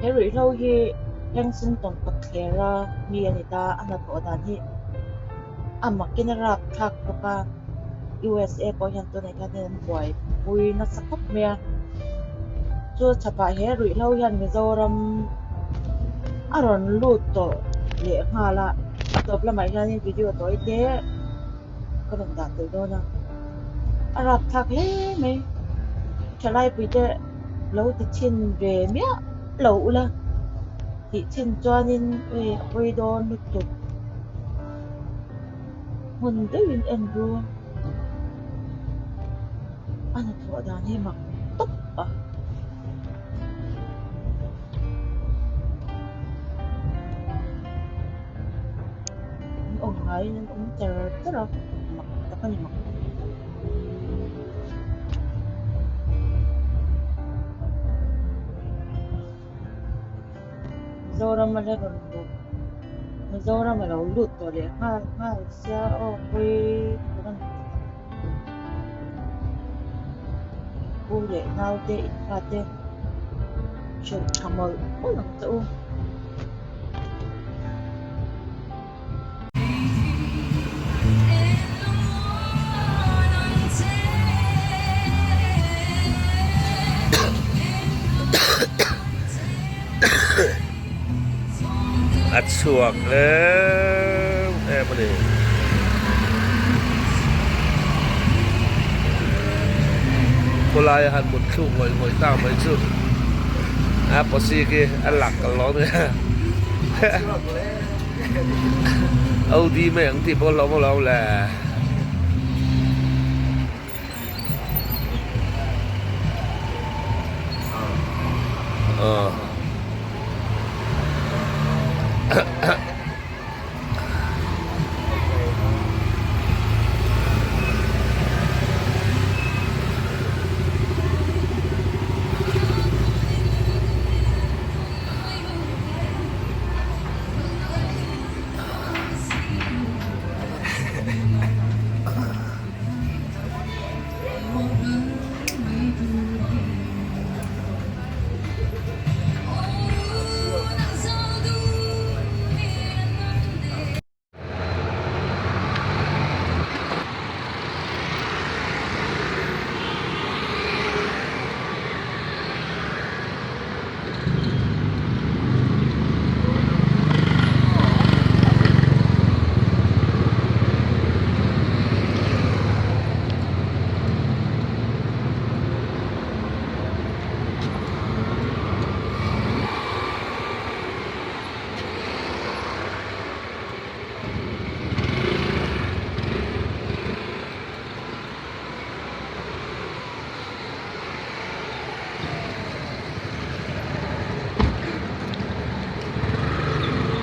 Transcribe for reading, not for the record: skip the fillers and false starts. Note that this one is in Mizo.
He ruihhlo hi Kensington kawtthlera mi a ni ta, a hnathawh dan hi a makin a rapthlak bawk a, USA pawh hian tunah hian an buaipui nasa khawp mai a, chu chhapah he ruihhlo hian Mizoram a rawn lut tawh leh nghal a, a tawp lamah hianin video tawi te ka rawn dah tel dawn a, a rapthlak hle mai, thalaipui te lo ti chhin ve miah lo ula tih chhin chuanin hei a pawi dawn lutuk hmun deuhin en ru a hnathawh dan hi mak tawp a. An awm ngaiin an awm char char a mak tak a ni mak. Mizoram a la rawn lut Mizoram a lo lut tawh leh nghal nghal sia aw pawi tur a ni pu leh nau te in fa te hrilh tha mawlh mawlh ang che u. A chhuak em em a ni. Khawlaia han mut thluk ngawih ngawih tak mai chu a posi khi a lak ka lawm nia. OD mai ang tih pawh hlauhawm lo le. Aw.